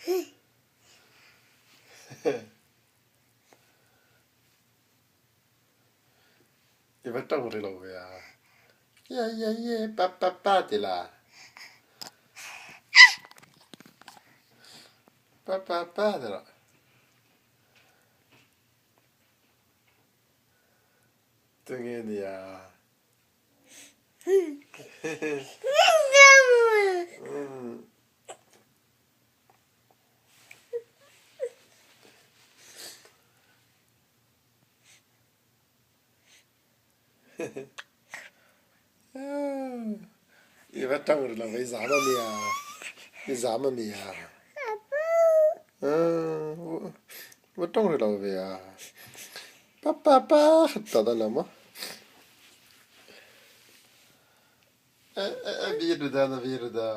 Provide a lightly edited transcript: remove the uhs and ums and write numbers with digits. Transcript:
I va tawng ri lo ve a. Ye ye ye pa pa pa ti la. Pa pa pa ti la. Tunge nia? I va tawng ri lo ve, i zam a mi a? I zam a mi a? Va tawng ri lo ve a. Pa pa pa khat ta da lo maw? A bir da na bir da.